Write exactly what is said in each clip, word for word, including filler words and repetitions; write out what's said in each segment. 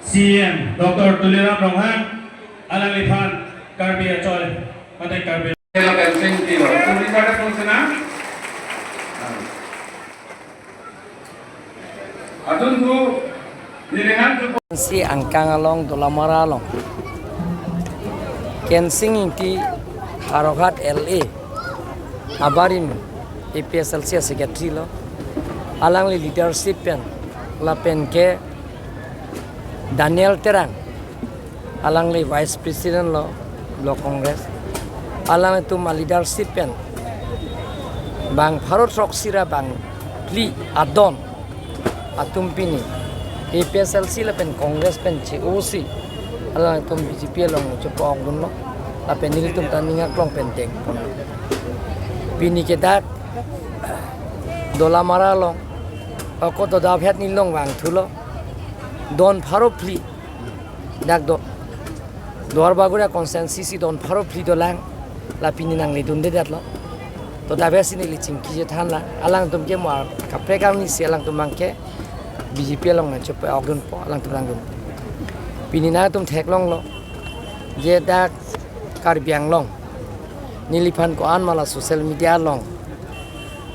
C M Doctor Tuliram Ronghang, alangliphan Karbi Achoi, mate Karbi. Ela fencing tilo. Tumi kada fungsi na? Atum tu nilihan tu. Si angkang along, Dolamara along, Kensing Ingti, Howraghat L A, abarim A P H L C secretary lo, alangli leadership pen, lapen ke Daniel Terang, alangli vice president lo Block Congress, alanglitum aleadership pen bang pharo throksi ra bang phli adon atum pini A P H L C lapen Congress pen che-osi alangtum B J P along chepa-okdunlo, lapen nelitum ta ning aklong pen dengponlo. Pini ke dak Dolamara along, ako to daphet nilong vangthulo, don pharo phli dak do Duarbagori constituency si don pharo phli dolang, la pini nangledundedetlo. To daphet si neli chingki chethanlang, alangtum ke mar kaprek arni si alangtum abang ke B J P along nangchepa-okdunpo, alangtum nangdun. Pini nangtum theklonglo, je dak Karbi Anglong, neliphan ko-an ma la social media along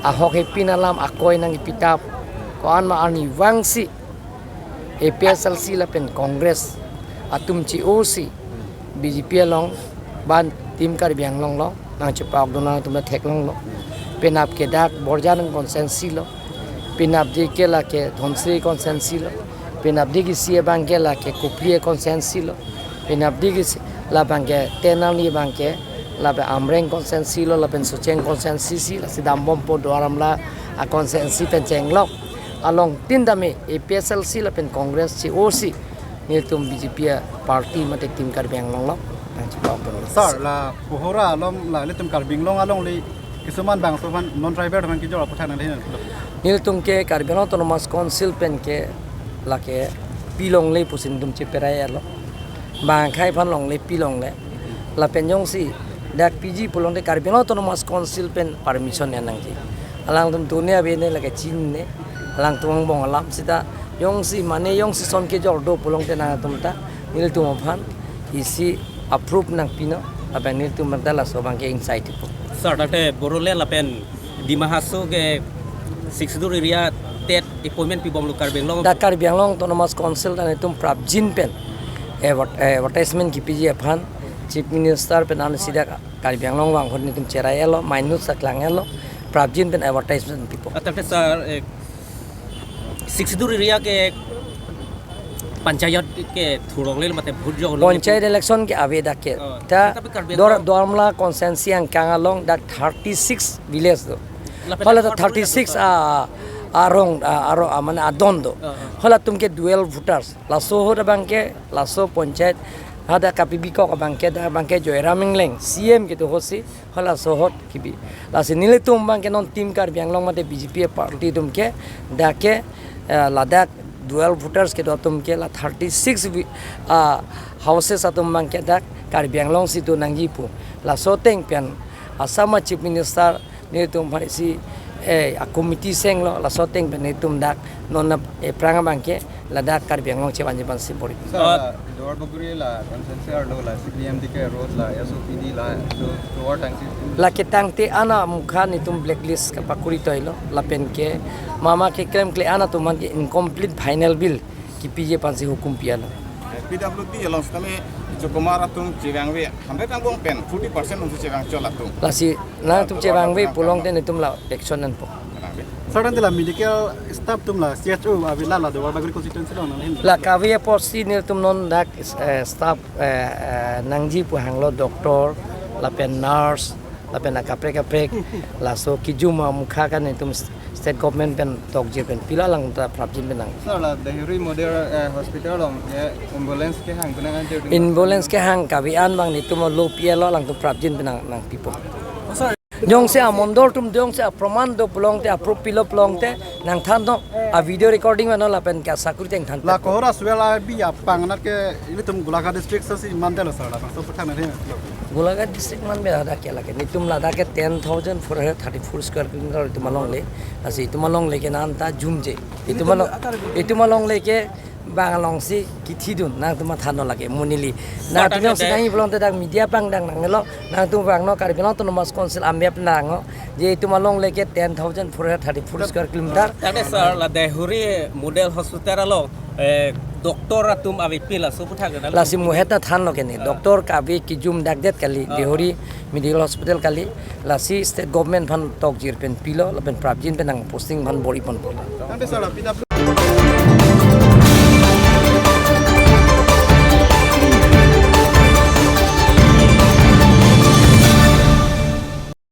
ahok hepin alam akoi nangkepitap, ko-an ma arnivang si A P H L C lapen Congress atum che-osi B J P along, ban Team Karbi Anglong along nangchepa-okdun alangtum ta theklonglo. Penap ke dak Borjan constituency lo, penap di ke lake Dhansiri constituency lo, penap di ke si abang ke lake Kopili constituency lo, penap di ke si labang ke Tenali abang ke lapen Amreng constituency lo, lapen Socheng constituency si, lasi dambompo Duar Amla a constituency pen chenglok along tin tame A P H L C lapen Congress che-osi nelitum B J P party mate Team Karbi Anglong along nangchepa-okdun. Sir, la Kohora along la nelitum Karbi Anglong alongle kisuman bangso aphan non tribal aphan kejor aphuthak nangli hin. Nelitum ke Karbi Anglong Autonomous Council pen ke lake pilongle pusi nelitum cheperai-etlo. Bang akhei aphan longle pilongle. Lapen jongsi dak piji pulongte Karbi Anglong Autonomous Council pen permission nangji. Alangtum done avene lake chinine. Alangtum angbong alam seta jongsi mane jongsi son kejor do pulongte nangtum ta nelitum aphan isi approve nangpinon, lapen nelitum ta laso abang ke inside ipo. Sir, dak te Bodoland lapen Dima Hasao ke Sixth Schedule area tet appointment pibomlo Karbi Anglong. Dak Karbi Anglong Autonomous Council ta nelitum prapjin pen adver-, advertisement kepiji aphan Chief Minister pen ansi dak Karbi Anglong vang ahut nelitum cherai-etlo, minute sa klang-etlo, prapjin pen advertisement pipo. Atal te sir, eh, Sixth Schedule area ke panchayat ke thurong le mate bhut jong lo. Panchayat election ke ave dak ke. Oh, ta tapi Karbi Dor-, Anglong Duar Amla constituency angkang along dak thirty-six village do. Lapen hala ta thirty-six a, arong, a, arong, a, mane adon do. Oh, oh. Halatum ke dual voters. Laso ahut abang ke, laso panchayat hadak kapibikok abang ke, dak abang ke Joyram Engleng C M kedo ahut si, halaso ahut kibi. Lasi nelitum abang ke non Team Karbi Anglong mate B J P party atum ke, dak ke, eh, ladak dual voters kedo atum ke la thirty-six vi-, ah, houses atum abang ke dak Karbi Anglong si do nangji pu. Laso ateng pen Assam a Chief Minister nelitum aphan isi, eh, a committee senglo, laso ateng pen nelitum dak non na, eh, aphrang abang ke ladak Karbi Anglong chevanji aphan si bor-i. Sir, ah, la Duarbagori la constituency arlo la C P M D K road la S O P D la so tovar tangsi. Lake tangte ana mukha nelitum blacklist kapakuri toilo, lapen ke mama keklemkle ana atum aphan ke incomplete final bill kipiji aphan si hukum pi-etlo. P W D along sitame chokomar atum chevangve hundred angbong pen forty percent atum si chevang chol atum. Lasi nangtum chevangve pulongte nelitum la action nangpo. Sir, ante la medical staff atum la C H O avela la Duarbagori constituency along nanghin. La kave apotsi nelitum non dak, eh, staff, eh, eh, nangji pu hanglo doctor, lapen nurse, lapen akaprek kaprek, laso kejum amukha kan nelitum state government pen tokjir pen pilo, alangta prapjin pen nang. Sir, la Dehri Model, eh, Hospital along ke ambulance kehang pen nang ante. Ambulance kehang kave an abang nelitum lo pi-etlo, alangtum prapjin pen nang, nangpipo. Sir, jongsi amondol atum jongsi aproman do pulongte, approve pilo pulongte nangthannon, a video recording mano lapen ke asakuri ateng than. La Kohora Suel abi apang anat ke ilitum Golaghat district si mandetlo sir, labangso aphuthak nanghin. Golaghat district manbe hadak ke lake. Nelitum ladak ke ten thousand four hundred thirty-four square kilometer itum alongle. Lasi itum alongle ke nanta jumje. Itum along, itum alongle ke Bang alongsi kithidun, nangtum mathanon lake mo neli. Nangtum alongsi dei. Nangji pulote dak media pangdang nanglo, nangtum bang no Karbi Anglong Autonomous Council amep nanglo, je itum along leke ten thousand four hundred thirty-four square kilometer. Tangte sir, la Deihori Model Hospital along, eh, doctor atum avepin laso aputhak na. Lasi mo het ta thanlo ke ne, doctor kave kijum dakdet kali, Deihori Medical Hospital kali, lasi state government aphan tokjir pen pilo, lapen prapjin pen nang posting aphan bor-iponpo. Tangte sir, la P W